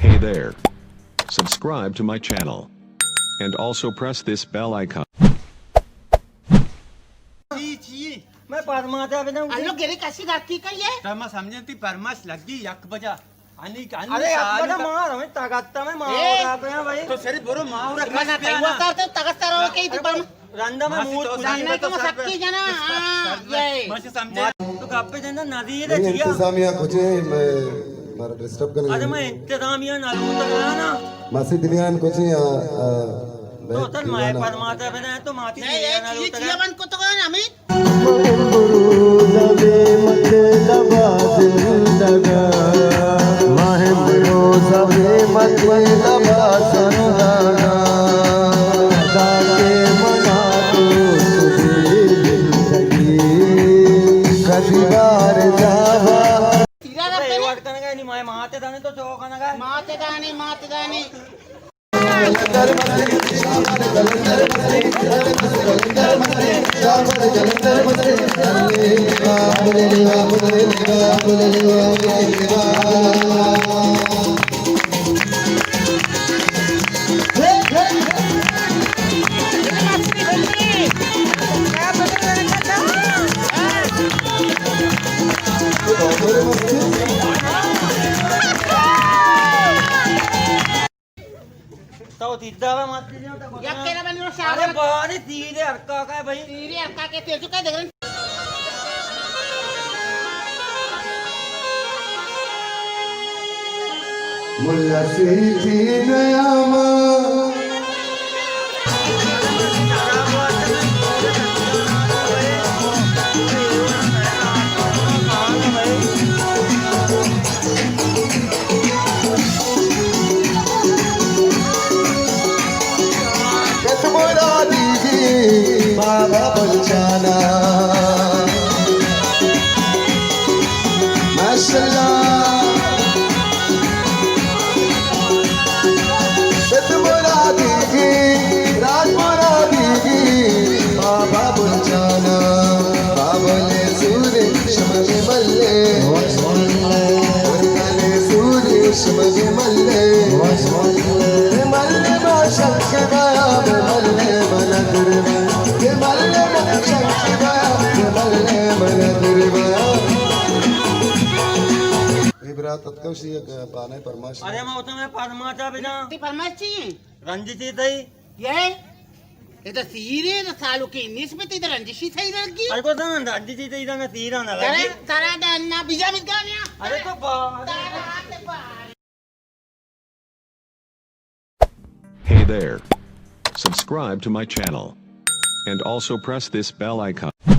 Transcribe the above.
Hey there. Subscribe to my channel. And also press this bell icon. چی، چی؟ میں پرماتا بدم۔ الو گرے کسی گاکی کا یہ؟ تما سمجھن تی پرماش لگی یک بجا۔ انی، انی ارے، اب سالو بڑا کا مار ہمیں تاگتا میں مار اے! ہو رہا پہ بھائی۔ تو سری برو مار ہو رہا میں نہ کس پہ تیوا آنا۔ سر تو تاگتا رہو کہ تو پر رندا میں ماسی موڈ تو پوچھا سمجھے نہیں تو تو سب سکی جنا، اس کا ہاں، سر میں یہ۔ ماسی سمجھے۔ تو گپ پہ جندا نزیر نہیں، چیا؟ انتظامیہ کچھ ہے، میں، ہمارا ڈسٹرب کرنے ارے لگے۔ میں انتظامیہ نہ لوٹا گیا نا۔ ماسی دلیان کچھ ہے، آ، آ، تو تن میں پرماتا بنا تو ماتی نہیں، دلیان یہ نہ چیز لوٹا چیا گیا۔ بند کو تو گیا نا ہمیں؟ تیرا رب اے کرے۔ وڑ کنگا نی مائے ماتے دانے تو چو کنگا۔ ماتے دانے، ماتے دانے۔ تو دیدا مت دیجو تو یک کرا بنو شاور۔ ارے بانی تیرے ہرکا کا ہے بھائی۔ تیرے ہرکا کے تیل چکا دیکھ رہے۔ ملا سیٹھی نیاما۔ بابا بلچانا۔ ماشاءاللہ۔ بت مرادی کی، راج مرادی کی، بابا بلچانا۔ بابا لے سورے شمع ملے۔ بابا لے سورے شمع ملے۔ ملے ما شک بایا، ملے من درما۔ ملے ما شک بایا، ملے من درما۔ اے برات اتکا شی یک پانے پرماش۔ ارے ما اتنا میں پرماتا بنا۔ تی پرماش چی؟ رنج چی تئی؟ یہ؟ یہ تو سیرے، تو سالو کی نسبت ادھر رنجشی صحیح لگی۔ ارے کو دن رنج چی تئی دن سیرا نہ لگی۔ ترا، ترا دن نہ بیجا بیت گانیا۔ ارے تو با-، ترا دن نہ با-، Hey there. Subscribe to my channel. And also press this bell icon.